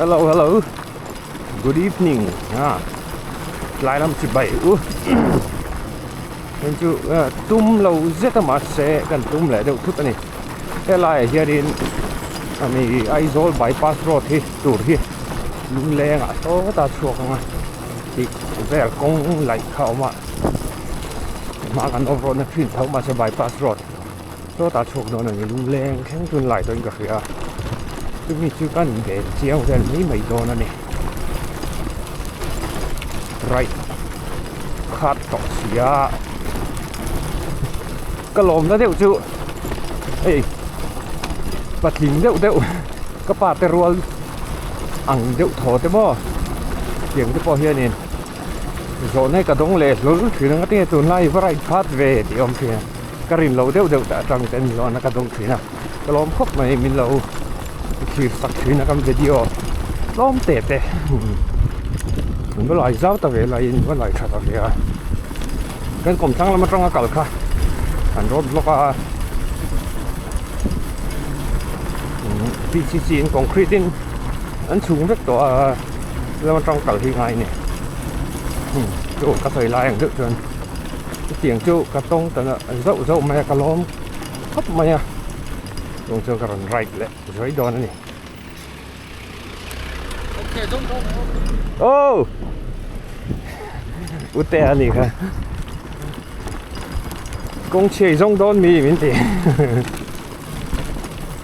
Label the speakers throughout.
Speaker 1: Hello hello good evening a tlai lam chi bai u heng chu tum lo zet a mahse kan tum leh deuh thut a ni helaiah hianin ani Aizawl bypass road hi tur hi lungleng ah sawta chhuak ang a tih vel kawng laih kha a awm a hma kan off road na thin tho mahse bypass road. Sawtah chhuak dawn a ni lungleng thleng chu lai tawhin ka hria a chumi chu kan bel chiang vel mai mai dawn a ni right khat tawh si a ka lawmna deuh chu hei patling deuh deuh ka pa te rual ang deuh thaw te maw tiang te pawh hianin. Zawhna hi ka dawng leh hlawl thin ang a tinge tunlai va right phat ve tih a awm thin a ka rin loh deuh deuh tah atang ten zawhna ka dawng thin a ka lawm khawp mai min lo thlir sak thin a kan video tlawm te te an va lai zau ta ve laiin va lai tha ta ve a kan kawmthlang lam atanga kal kha an road block a pcc in concrete in an chhung vek tawh a. Lam atang kal hi ngai ni chu ka sawi lai ang deuh chuan chutiang chu ka tawng ta zauh zauh mai a ka lawm khawp mai a chung chuan ka rawn ride leh zuai dawn a ni aw ute a ni kha kawng chhia i zawng dawn mi min ti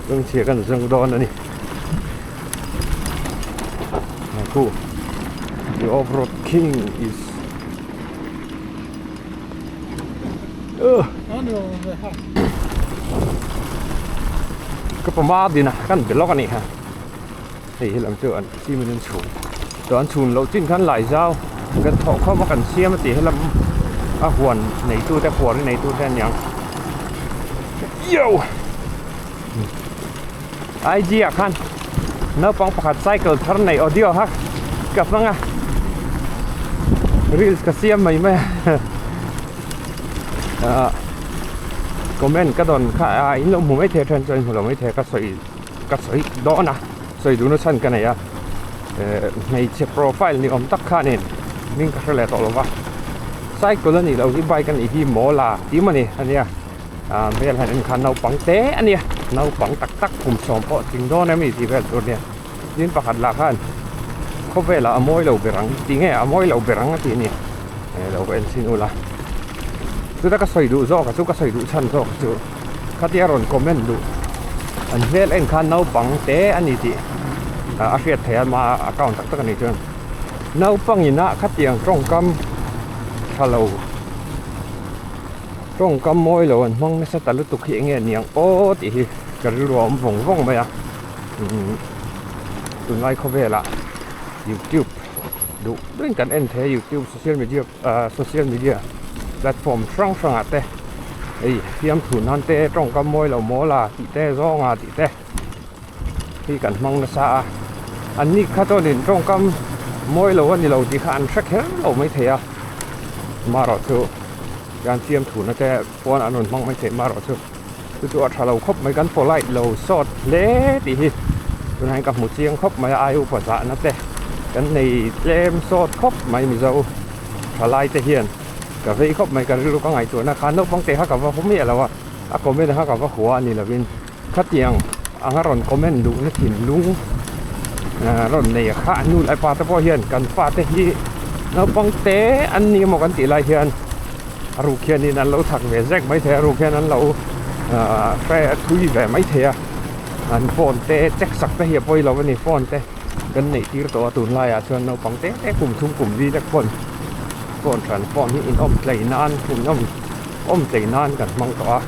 Speaker 1: kawng chhia kan zawng dawn a ni. Khu the off road king is ka pama din a kan be lawk a nih kha hei hi lam chu an cement an chhun chuan an chhun loh chin khan lai zau kan thawh khawm a kan siam a tih helam a huan neitu te huan neitu te aniang yo. IG ah khan naupang pakhat cycle thar nei audio kha ka hmang a reels ka siam mai mai a ah comment ka dawn kha a in lo hmu mai thei a then chuan in hmu lo mai thei a ka sawi ka sawi dawn a sawi duhna chhan ka nei a eh hmeichhe profile ni awm tak khanin hming ka hre leh tawh lo va cycle a nih loh hi bike a nih hi mawl a tih maw ni ania. Ah vel han en khan naupang te a nia naupang tak tak kum sawm pawh tling dawn em ni tih vel tur nia tin pakhat lah khan khawvelah a mawi lo ber ang tih nge a mawi lo ber ang a tih a ni eh lo en chhin ula chuta ka sawi duh zawk a chu ka sawi duh chhan zawk chu khatia rawn comment duh an hmel en khan naupang te a ni tih a hriat theih a ma account tak tak a nih chuan naupang ina khatiang tawngkam tha lo. Tawngkam mawi lo an hmang nasa ta lutuk hi enge aniang aw tih hi ka rilru a awm vawng vawng mai a umm tunlai khawvelah youtube duh duhin kan en thei a youtube social media ah social media platform hrang hrangah te hei fiamthu nan te tawngkam mawi lo mawl a tih te zawng a tih te hi kan hmang nasa a an ni kha chuanin tawngkam mawi lo a ni lo tih kha an hre kher lo maithei a marawhchu. Kan siam thuna te pawn an rawn hmang mai theih marawh chu chu chu a tha lo khawp mai kan polite lo sawt hle tih hi tunah hian ka hmu chiang khawp mai a ai upa zahna te kan nei tlem sawt khawp mai mizo thalai te hian ka vei khawp mai ka rilru ka ngaihtuahna khan naupang te kha ka va haw miah lo a a comment kha ka va hua a ni lovin khatiang anga rawn comment duhna thinlung rawn nei kha a nu leh pa te pawh hian kan fate hi naupang te an ni emaw kan tih lai hian a ruk hianin an lo chak ve zek mai thei a ruk hian an lo hre thui ve mai thei a an phone te check sak te hi a pawi lo a ni phone te kan neih tir tawh a tunlaiah chuan naupang te te kum thum kum li lek phone phone hran phone hi inawm tlei nan inawm. Awm tlei nan kan hmang tawh a,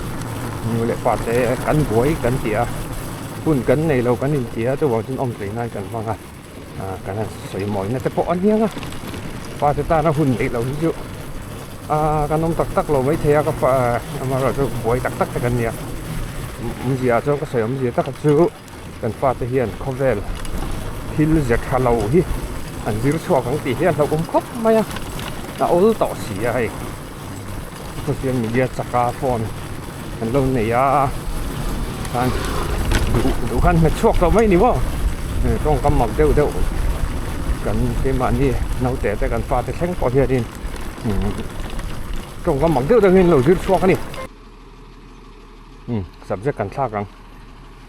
Speaker 1: nu leh pa te kan buai kan ti a, hun kan nei lo kan inti a, chuvang chuan awm tlei nan kan hmang a, ah kan han sawi mawina te pawh a hniang a, pa te tana hun neih loh hi chu ah kan awm tak tak lo maithei a ka pa amaherawhchu buai tak tak te kan ni a, awmzia ah chuan ka sawi awmzia taka chu. Kan fate hian khawvel thil ze tha lo hi an zir chhuak ang tih hi a hlauhawm khawp mai a, a awl tawh si a hei social media chaka phone an lo nei a khan duh duh khan hmet chhuak tawh mai ni maw. Tawngkam mak deuh deuh kan keimahni naute te kan fate thleng pawh hianin tawngkam mak deuh deuh hi an lo zir chhuak a ni. Subject kan thlak ang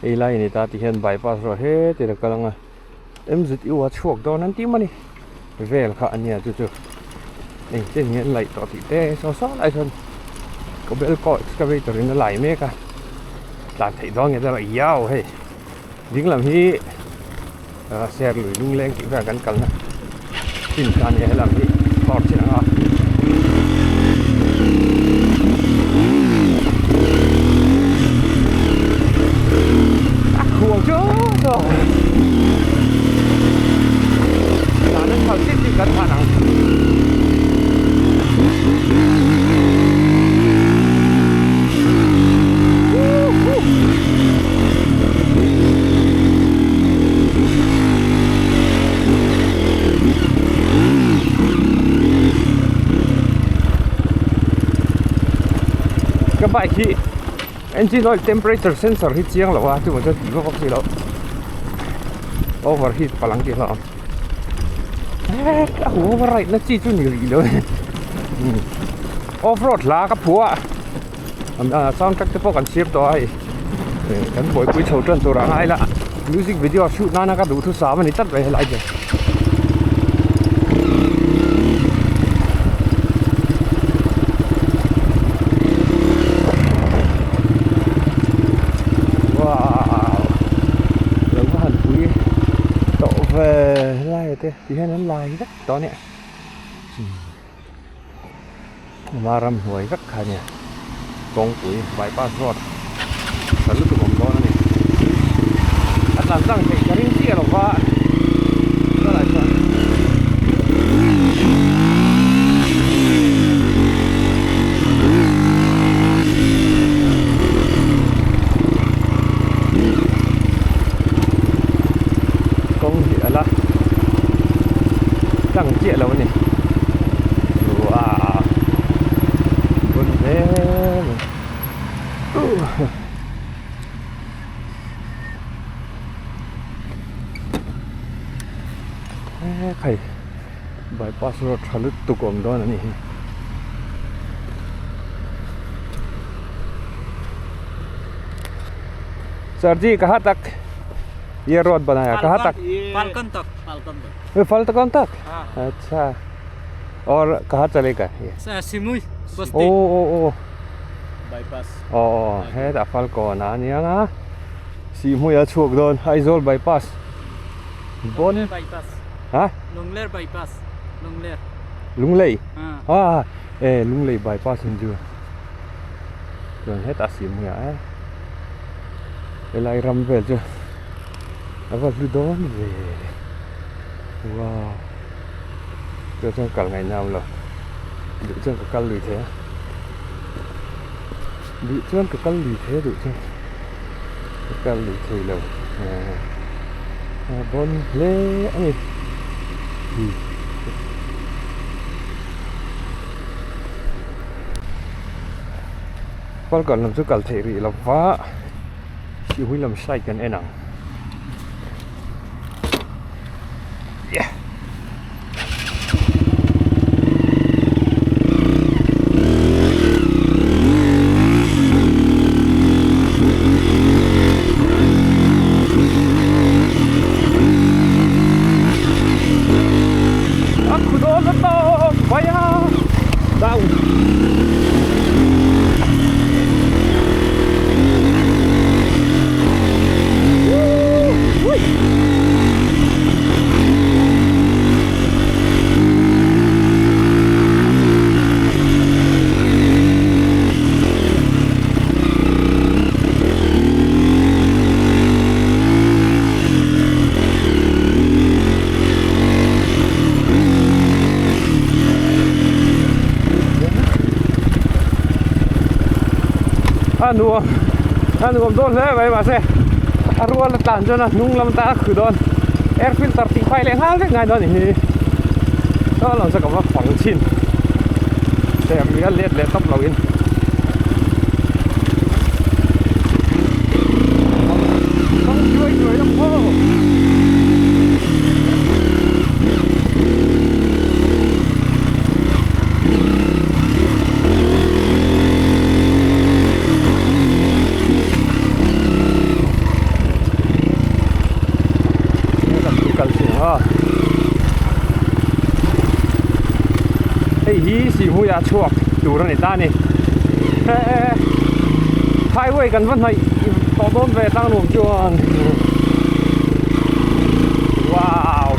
Speaker 1: hei lai a ni ta ti hian bypass road heti la kal ang a M_Z_U a chhuak dawn an ti mai a ni vel kha a nia chu chu engtin nge an laih tawh tih te saw saw lai sawn kobelco excavator in a lai mek a tlan theih dawn nge chuan iau hei. Dinglam hi ser lui lungleng tih vel kan kalna chin kha a ni a helam hi dawr chin ang a. A khuang chu chaw dan an khalh chin tih kan hman ang. Ka bike hi engine oil temperature sensor hi chiang lo a chuvang chuan tih vak vak chi loh overheat palh ang tih hlauh ang a hu override na chi chu ni rih lo a ni off road hla ka phuah a. Sound track te pawh kan siam tawh a hei kan buaipui chho tan tur a ngai la music video shoot nana ka duhthusam a ni tlat mai helai chu. Wow lo va han pui tawh ve helai te ti hian an lai vek tawh a nia. Hma ramhnuai vek kha ania kawngpui bypass road tha lutuk awm dawn a ni a tlan tlang theih ka ring chiah lo va tunah chuan kawng hi a la tlang chiah lo a ni. Wow bon hle mai he khai bypass road tha lutuk awm dawn a nih hi sir ji kaha tak ye road banaya kaha tak
Speaker 2: falcon tak falcon tak
Speaker 1: falcon tak अच्छा और कहाँ चलेगा ये
Speaker 2: सिमुई बस्ती
Speaker 1: ओ ओ ओ
Speaker 2: bypass
Speaker 1: aw aw hetah falkawn a nia nga sihhmui a chhuak dawn Aizawl bypass bawn
Speaker 2: bypass
Speaker 1: ha
Speaker 2: Lungler bypass Lungler
Speaker 1: Lunglei a e Lunglei bypass in chu chuan hetah sihhmui ah e helai ram vel chu a va hlu dawn ve wow chu chuan kal ngaih na awm lo duh chuan ka kal lui thei a duh chuan ka kal lui thei a duh chuan ka kal lui thei lo a bawn hle a ni. Falkawn lam chu kal theih rih lo va. Sihhmui lam side kan en ang. Yeah. A khu dawn a tawp mai a down. A nuam a nuam dawn hle mai mahse a rual a tlan chuan a hnung lam tan a khu dawn air filter tih fai leh nghal vek ngai dawn a ni hi saw lam saw ka va fang chhin ser lui a let leh tawp lo in. hi Sihhmuia chhuak tur a ni ta a ni. Highway kan va hnaih tawh dawn ve tlang nuam chuan wow.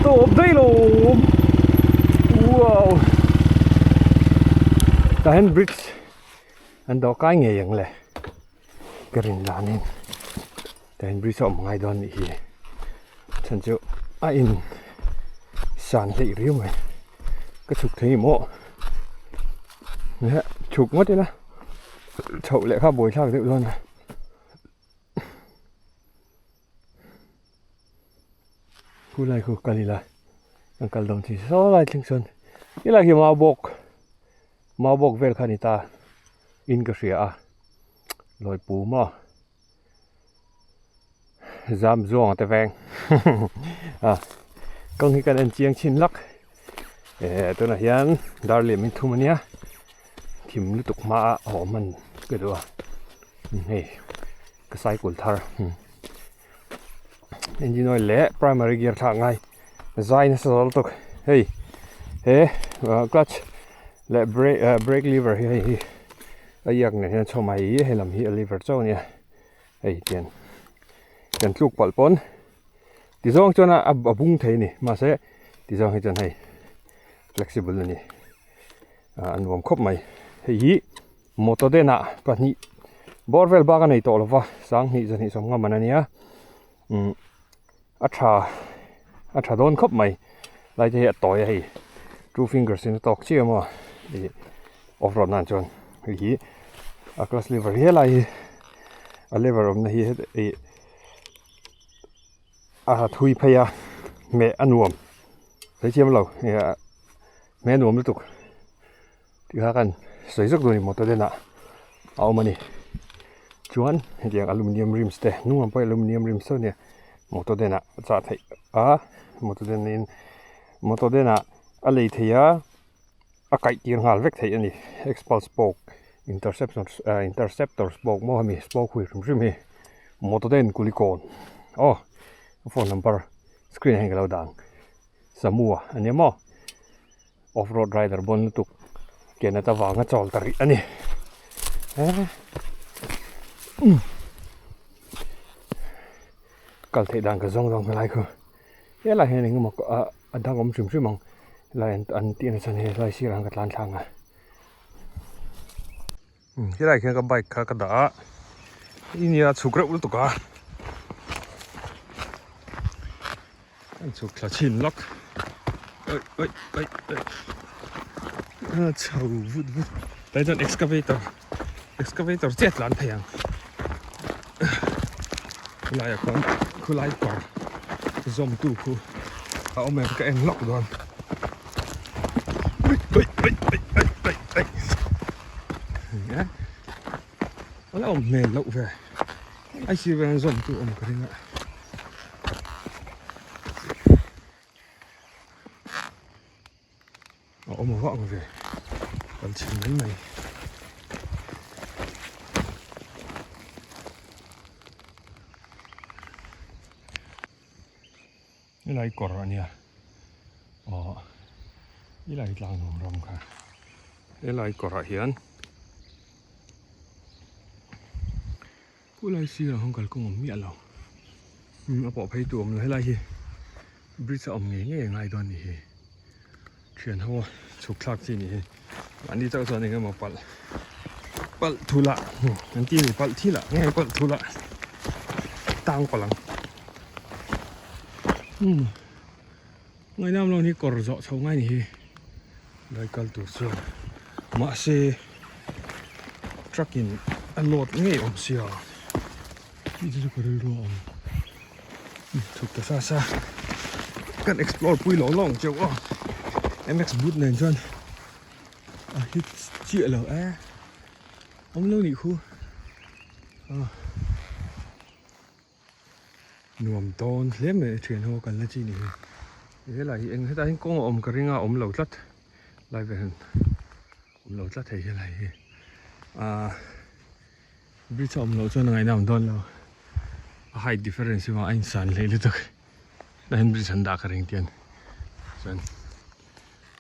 Speaker 1: Tawp daih lo wow tah hian bridge an dawh kai ngei ang le ka rin danin tah hian bridge a awm ngai dawn anih hi chhan chu a in san hleih riau mai ka chhuk thei maw chhuk ngawt ila chhoh leh kha buaithlak deuh dawn a. Khulai khu kal ila kan kal dawn chi saw lai thleng sawn helai hi mau bawk mau bawk vel kha a ni ta in ka hria a lawi pu maw zam zawng te veng a kawng hi kan en chiang chhin lak eh tunah hian dar liam in thum ania thim lutuk hma a awm hman ka duh a hei ka cycle thar engine oil leh primary gear thlak ngai zai nasa zawk lutuk hei he clutch leh brake brake lever hi hei hi a iak nen hian chhawm a hei he lam hi a lever chauh a nia hei tian kan tluk palh pawn ti zawng chuan a bung thei a ni mahse ti zawng hi chuan hei flexible a ni a nuam khawp mai hei hi. Motor denah pahnih bawr vel bak a nei tawh lova sanghnih zahnih sawmnga man a nia umm a tha a tha dawn khawp mai lai te hi a tawi a hei two fingers in a tawk chiah maw ih off road nan chuan hei hi a clutch lever hi helai hi a lever awmna hi ih a thui phei a hmeh a nuam hrethiam lo hmeh a nuam lutuk. Tikha kan sawi zawk dawn motor denah a awm a ni chuan hetiang aluminium rims te hnung lam pawh hi aluminium rims tho a nia motor denah a chah theih a motor den in motor denah a lei theih a a kaih tir nghal vek theih a ni expulse spoke interception ah interceptor spoke maw hemi spoke hui hrim hrim hi motor den kulikawn aw phone number screen ah hian ka lo dah ang samua a nia maw. Off road rider bawn lutuk ke nat avanga chawl ta rih a ni kal theih dan ka zawng zawng helai khu helai hian eng emaw a dang awm hrim hrim ang helai an tih na chhan hi helai sirah hian ka tlan thlang a helai khian ka bike kha ka dah a nia chhuk reuh lutuk a an chhuk thla chhin lawk oi oi oi oi a chho vut vut tlai chuan excavator excavator chiah tlan thei ang khulaiah khuan khulai kawr zawmtu khu a awm em ka en lawk dawn. A la awm hmel loh ve ai sir vel zawm tu awm ka ring a a awm vak ve kal chhin mai mai. Helai kawr a nia aw helai tlang nuam ram kha helai kawrah hian khulai sirah khawn kalkawng awm miah lo a pawh phei tu awm lo helai hi bridge a awm ngei ngei a ngai dawn a ni hi thian ho a chhuk thlak chi a ni hi mahni chauh chuan eng emaw palh palh thul ah an ti a ni palh thil ah nge palh thul ah tang palh ang umm ngainam lo ni kawr zawh chho ngai ni hi lai kal tur chuan. Mahse truck in a load ngei awm sia tih te chu ka rilru a awm chhuk ta sa sa kan explore pui lo lo ang cheu aw mx boot nen chuan a hit chiah lo e awm lo nih khu ah. Nuam dawn hle mai thian ho kalna chi ni hi helai hi eng hetah hian kawng a awm ka ring a awm lo tlat lai vel hian awm lo tlat hei helai hi ahh bridge a awm loh chuan a ngaihna awm dawn lo a height difference hi a insan hlei lutuk hetah hian bridge an dah ka ring tian chuan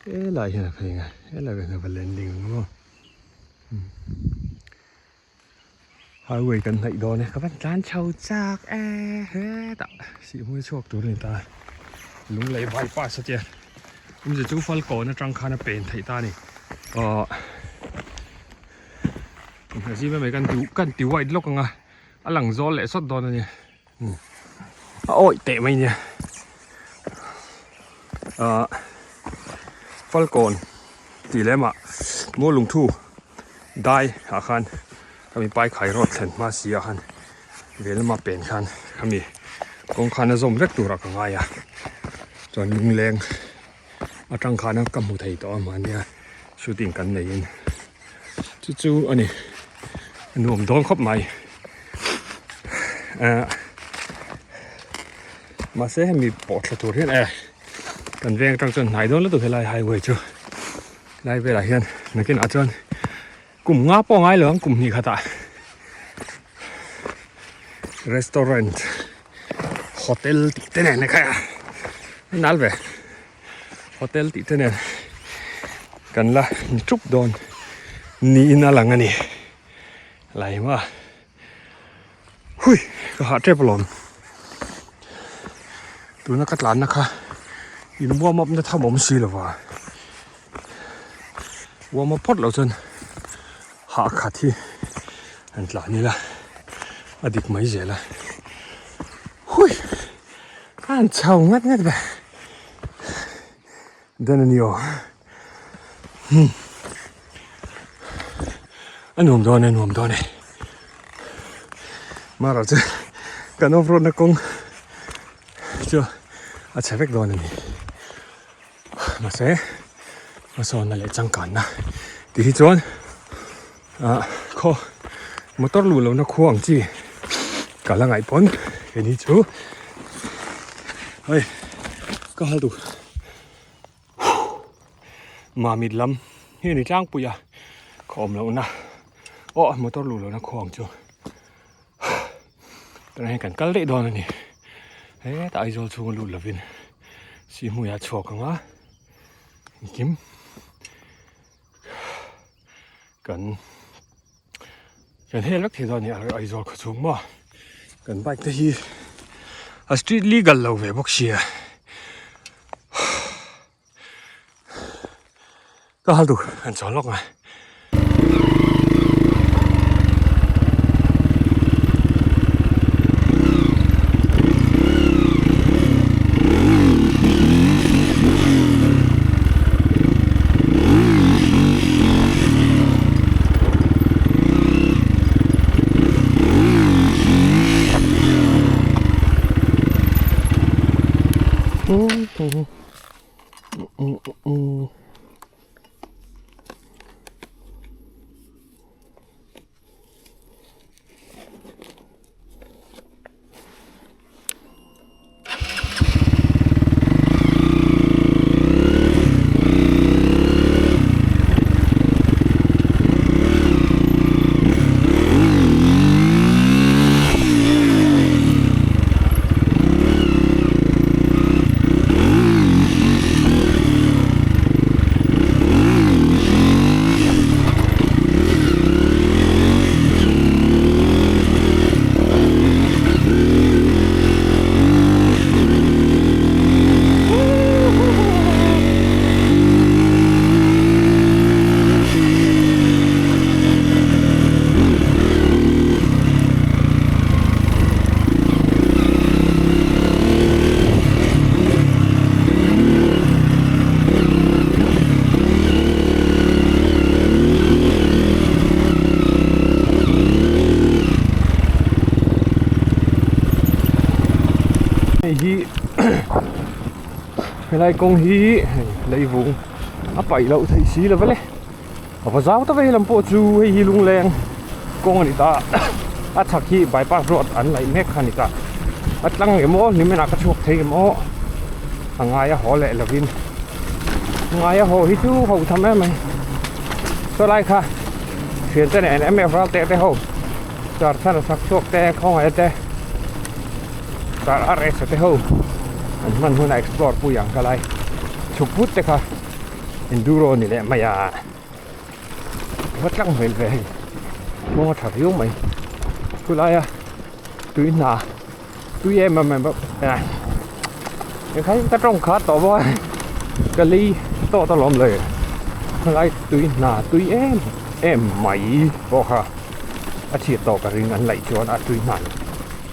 Speaker 1: helai hian a phei ang a helai vel hian a va landing ang maw. Highway kan hnaih dawn e ka van tlan chho chak e hetah sihhmui chhuak tur a ni ta Lunglei bypass a tia awmzia chu Falkawn atang khan a pen theih ta a ni ahh inhna zim em kan ti kan ti white lawk ang a a lang zawl leh sawt dawn a nia a awih teh mai nia ahh Falkawn tih leh mah Mualungthu dai ah khan khami Paikhai road thlen hma si ah khan ve lama pen khan khami kawng khan a zawm vek turah ka ngai a chuan lungleng atang khan ka hmu thei tawh a mahnia shooting kan neiin chu chu a ni a nuam dawn khawp mai eh mahse hemi pawh thla tur hian eh kan veng atang chuan hnai dawn lutuk helai highway chu lai velah hian nakinah chuan kum nga pawh a ngai lo ang kum hnih khatah restaurant hotel tih te nen a khai a nal ve. Hotel tih te nen kan la ni thup dawn niin a lang a ni lai maw hui ka hah tep alawm tuna ka tlanna kha in warm up na tham awm si lova warm up phawt loh chuan hah khat hi an tlan ila a dik mai zel a hui. A han chho ngat ngat ve den a ni aw hmm a nuam dawn e a nuam dawn e mara chu kan off road na kawng chu a chhe vek dawn a ni mahse hmasawnna leh changkanna tih hi chuan ah khaw motor luh lohna khua ang chi ka la ngaih pawn keini chu hei ka hal duh mamit lam hi a ni tlangpui a khaw awm lohna aw motor luh lohna khua ang chu tunah hian kan kal daih dawn a ni hetah Aizawl chhunga lut lovin Sihhmuiah chhuak ang a engkim. Kan kan hel vek thei dawn a ni Aizawl khaw chhung maw kan bike te hi a street legal lo ve bawk sia ka hal duh an chawl lawk mai. Hei hi helai kawng hi hei leivung a paih loh theih si lo vale a va zau ta vei lam pawh chu hei hi lungleng kawng a ni ta a chhak hi bypass road an laih mek kha a ni ta a tlang emaw hlimen ah ka chhuak thei emaw a ngai a haw leh lovin ngai a haw hi chu ho tham em mai saw lai kha thian te nen em em ral teh te ho char thar a sak chhuak te khawngaih te char a reh sa te ho an hman hunah explore pui ang ka lai chhuk vut te kha enduro a ni leh mai a va tlang hmel ve hei kawng a tha viau mai chulai a tui hna tui em em em a ekhai ka tawng kha tawh bawk a ka lei tawh ta lawm le helai tui hna tui em em mai pawh kha a chhiat tawh ka ring an laih chuan a tui hna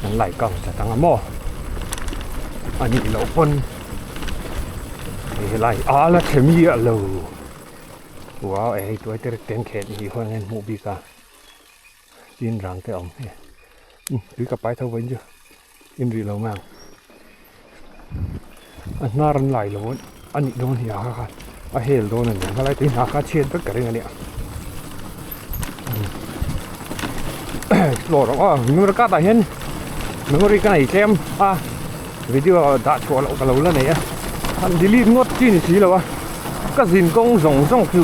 Speaker 1: an lai kang chat ang a maw a nih loh pawn hei helai a la chhe miah lo wow hei tuai te rek ten khet hi huan hian hmuh bik a tin rang te a awm hei tui ka pai tho vawiin chu in rih lo mai ang a hnar an lai lo a nih dawn hi a kha kha a hel dawn a ni ang helai tui hna kha a chhiat vek ka ring a nia explore ang aw memory card ah hian memory ka nei tlem a video dah chhuah loh ka lo la nei a han delete ngawt chi ni si lo a ka zin kawng zawng zawng chu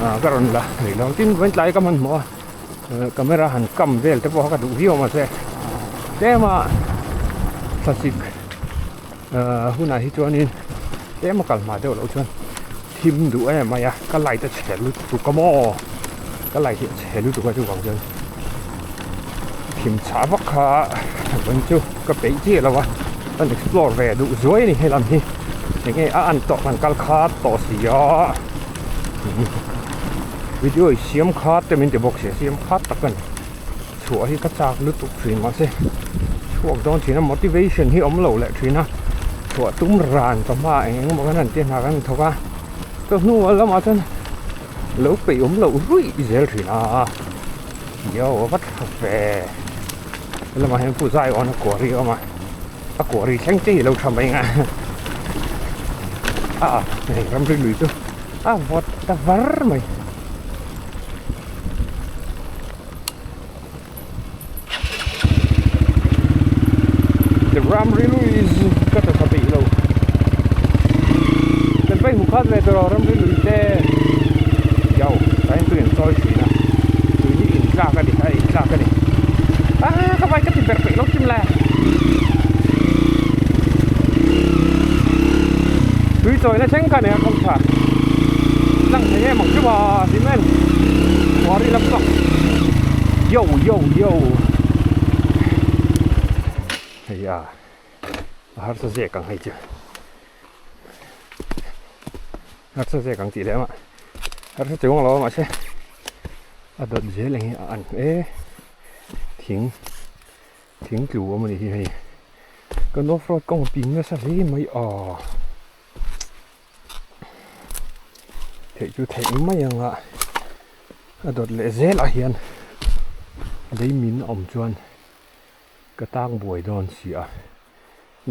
Speaker 1: ah ka rawn la nei lo tin vawiin tlai ka hmanhmawh a. Camera han kam vel te pawh kha ka duh viau mahse tlem a thlasik hunah hi chuanin tlem a kal hma deuh loh chuan thim duh em mai a ka light a chhe lutuk a maw ka light hi a chhe lutuk a chuvang chuan thim chhah vak kha vawiin chu ka peih chiah lo a kan explore ve duh zuai a ni helam hi enge a an tawh kan kal khat tawh si a. Video i siam khat te min ti bawk sia siam khat tak a ni chhuah hi ka chak lutuk thin mahse chhuak dawn thin a motivation hi awm lo leh thin a chhuah tum ran ka hma eng eng emaw kan han ti hna kan han thawk a ka hnungah lamah chuan lo peih awm loh ruih zel thin a yo a va tha ve helamah hian pu zai awn a quarry a awm a a quarry thleng te hi lo tha mai ang a a hei ramri lui chu. A vawt ta var mai. The ram rilui is ka ta tha peih lo. Kan vai hmu khat ve tur aw ram rilui te. Yo, tain tui an chawi thin a. Tui hi in tlak a ni, a in tlak a ni. Ah, ka vai ka ti ber peih lo chim le. Tui chawi na thleng kha nia kawng tha tlang thei em ang chu ma cement quarry lam pang yo yo yo hei a a harsa zek ang hei chu harsa zek ang tih leh amah harsa chuang lo a mahse a dawt zel ang hi a an e thing. Thing tlu awm a nih hi hei kan off road kawng a ping nasa hle mai a theih chu theih mai ang a a dawt leh zel ah hian lei min a awm chuan ka tang buai dawn si a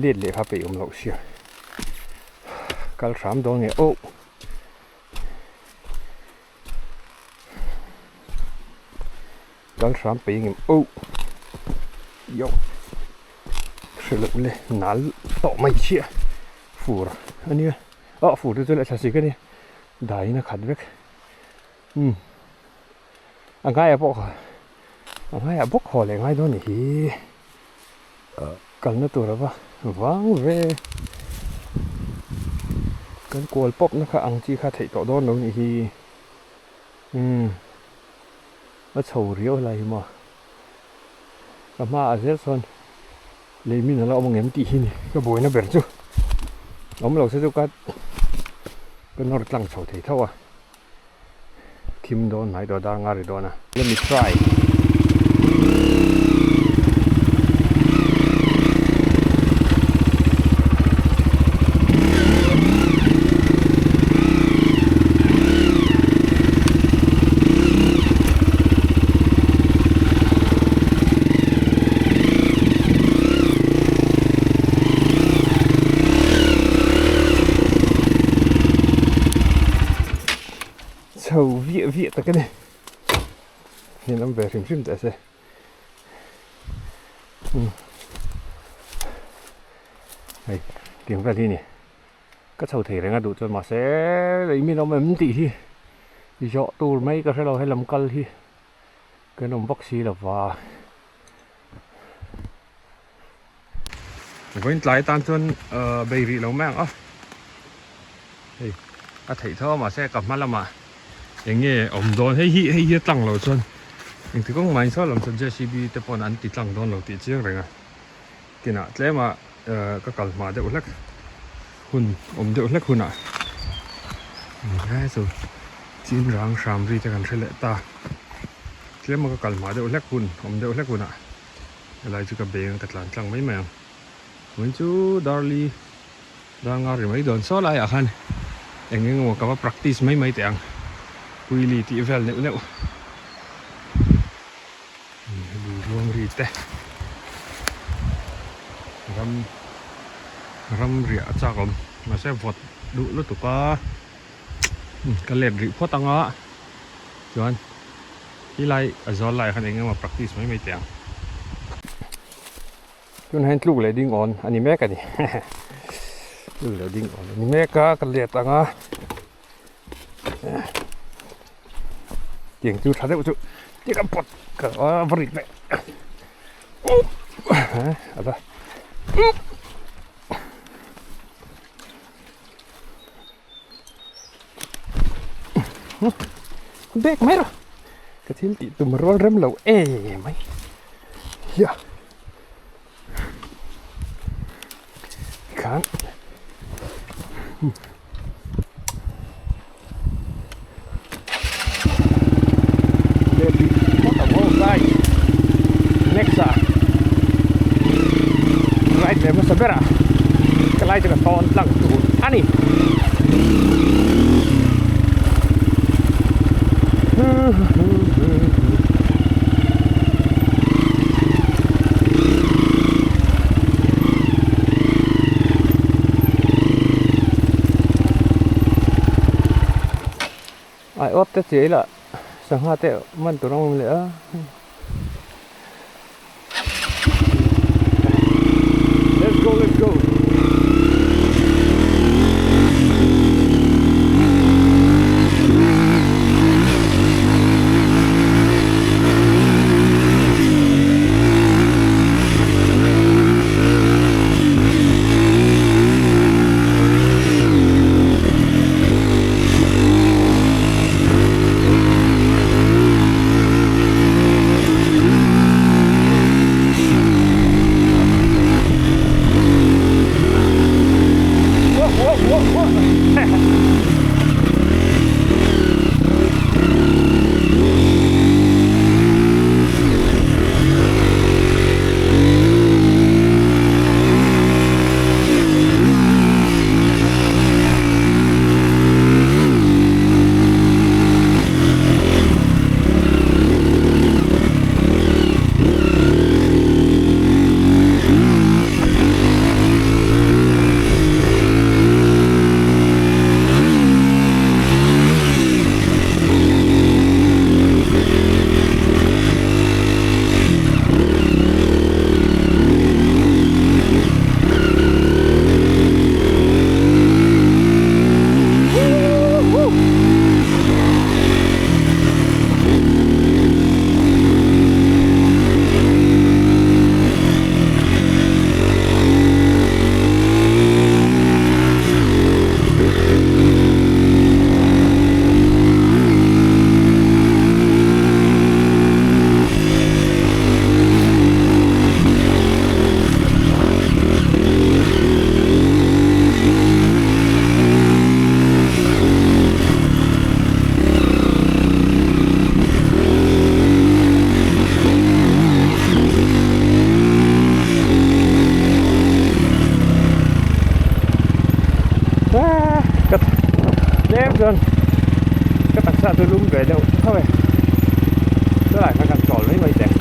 Speaker 1: let leh kha peih awm loh sia kal hram dawn nge oh. Kal hram peih engem oh yo hre loh le nal tawh mai chiah fur a nia ah fur te chu leh thla sik a nia daiin a khat vek umm a ngaiah pawh kha a ngaiah bawk haw leh ngai dawn a ni hi kalna tur ava vang ve kan kual pawp na kha ang chi kha theih tawh dawn lo a nih hi umm. A chho riau helai hi maw ka hma ah zel sawn lei min ala awm angem tih hi ni ka buaina ber chu awm lo se chu ka ka nawr tlang chho thei tho a thim dawn hnai tawh dar nga ri dawn a let me try. viah viah tak a ni. Hian awm ve hrim hrim teh se. Hei tiang vel hi a ni. Ka chho thei reng a duh chuan mahse lei min awm em tih hi zawh tur mai ka hre lo helam kal hi kan awm vak si lo va. Vawiin tlai atan chuan ahh bei rih lo mai ang a hei a theih tho a mahse ka hma lamah eng nge awm dawn hei hi hei hi a tlang lo chuan engti kawng mahin saw lam chuan J C B te pawn an ti tlang dawn lo tih chiang reng a kinah tlem a ahh ka kal hma deuh hlek hun awm deuh hlek hunah eng chu chin rang hram ri te kan hre leh ta tlem a ka kal hma deuh hlek hun awm deuh hlek hunah. Helai chu ka beng ka tlan tlang mai mai ang. Vawiin chu Darli dar nga ri mai dawn saw laiah khan eng eng emaw ka va practice mai mai teh ang. Puili tih vel neuh neuh. Lui luang ri te ram ram riah a chak awm mahse vawt duh lutuk a ka let rih phawt anga chuan. Khi lai a zawl lai khan eng emaw practice mai mai teh ang. Tunah hian tluk leh ding awn a ni mek a ni. Tluk leh ding awn a ni mek a, ka let ang a. Tiang chu tha deuh chu ti ka pawt ka va rit leh. A va. Bag mai rawh ka thil tih tum rual rem lo em mai hiah tikhan next ah ride ve hmasa ber ah ka lai chu ka tawn tlang tur a ni. Ai awt te chiai lah sangha te man tur a awm leh a. Let's go, let's go. Ka tlem chuan ka taksa chu lum ve deuh tho e chulai kha kan chawl mai mai teh.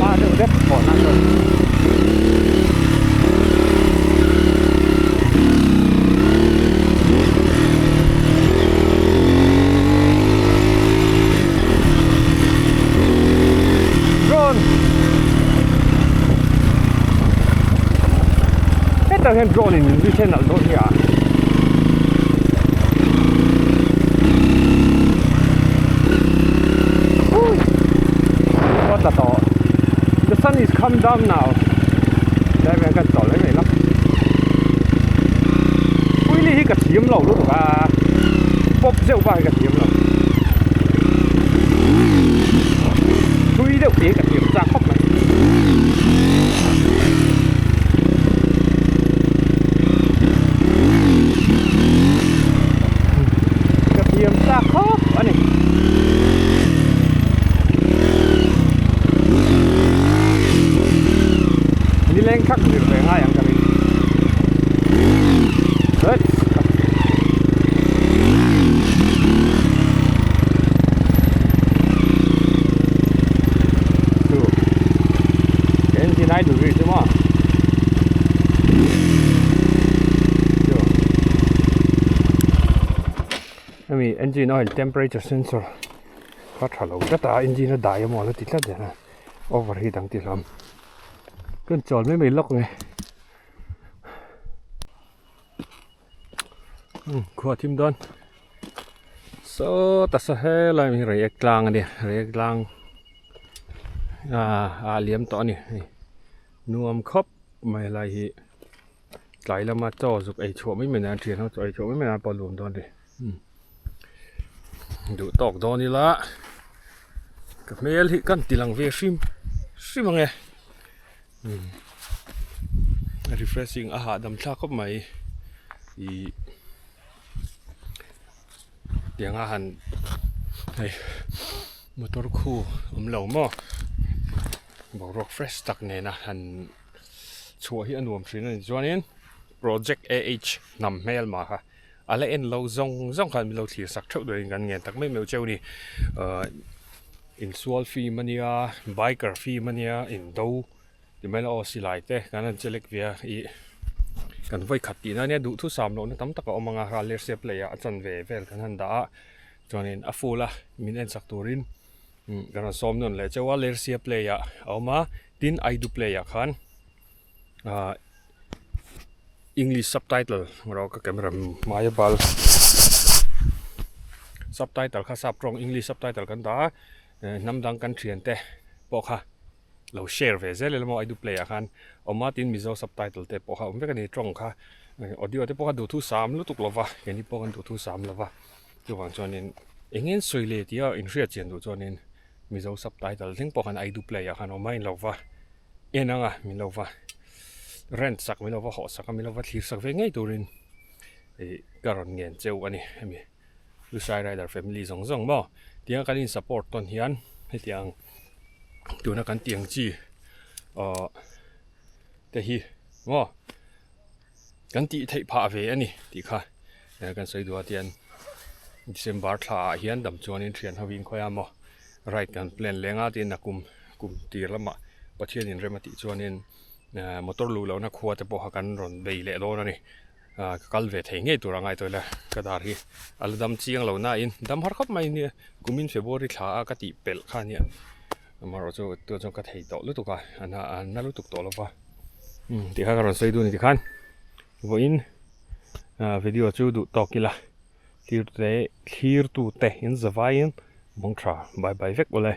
Speaker 1: Pa deuh vek pawh na chuan. vel hian drone in min zui then nalh dawn hi a. What the tawh. The sun is come down now. Lai vel kan chawl mai mai la. Puili hi ka thiam lo lutuk a. Pop zeuh bak hi ka thiam lo. Thui deuh tih hi ka thiam chak khawp mai. Ka thiam chak khawp a ni. Nileng thak zir ve ngai ang ka ring. Chu engine ai duh rih chu maw chu hemi engine oil temperature sensor kha tha lo tlat a engine a dai emaw a la ti tlat zel a overheat ang tih hlawm ka chawl mai mai lawk nge. Khua thim dawn saw ta saw helai hi reiek tlang a ni reiek tlang ah a liam tawh a ni hei nuam khawp mai helai hi tlai lama chaw zuk ei chhuah mai mai nan thian ho chaw ei chhuah mai mai nan pawh a luam dawn a ni duh tawk dawn ila ka hmel hi kan ti lang ve hrim hrim ang e. Refreshing a hahdam thlak khawp mai ih tiang a han hei motor khu awm lo maw boruak fresh tak nena han chhuah hi a nuam thin a ni chuanin project A H hnam hmel mah kha a la en lo zawng zawng khan min lo thlir sak theuh duhin kan ngen tak mai mai cheu a ni ahh insual film a nia biker film a nia indo ti mai la aw silai te kan han che lek ve a ih kan vawi khat tihna ania duhthusam lohna tam tak a awm ang a ral lersia play ah a chanve vel kan han dah a chuanin a full a min en sak turin kan rawn sawm nawn leh cheu a lersia play ah a awm a tin aidu play ah khan ahh English subtitle rawh ka camera hmaia bal subtitle kha sap tawng English subtitle kan dah a hnam dang kan thian te pawh kha lo share ve zel ila maw aidu play ah khan awm a tin Mizo subtitle te pawh kha awm vek a ni tawng kha audio te pawh kha duhthu sam lutuk lo va keini pawh kan duhthu sam lo va chuvang chuanin eng nge an sawi leh tih a inhriat chian duh chuanin Mizo subtitle thleng pawh khan aidu play ah khan awm a inlo va. En anga min lo va rent sak min lo va hawh sak a min lo va thlir sak ve ngei turin ih ka rawn ngen cheu a ni hemi Lusai Rider family zawng zawng maw tiang kan in support tawn hian hetiang tuna kan tih ang chi awh te hi maw kan tih theih phah ve a ni tih kha kan sawi duh a tian December thla ah hian dam chuanin thian ho in khawi a maw ride kan plan leng a tin a kum kum tir lamah Pathian in rem a tih chuanin motor luh lohna khua te pawh kha kan rawn bei leh dawn a ni ah ka kal ve thei ngei tur a ngai tawh ila ka dar hi a la dam chiang lo na in dam har khawp mai nia kumin February thla a ka tih pelh kha nia amaherawhchu tuna chuan ka thei tawh lutuk a a na lutuk tawh lova. Tih kha ka rawn sawi dun a ni tikhan vawiin video chu duh tawk ila thlir te thlir tute in zavaiin mawng tha bye bye vek ule.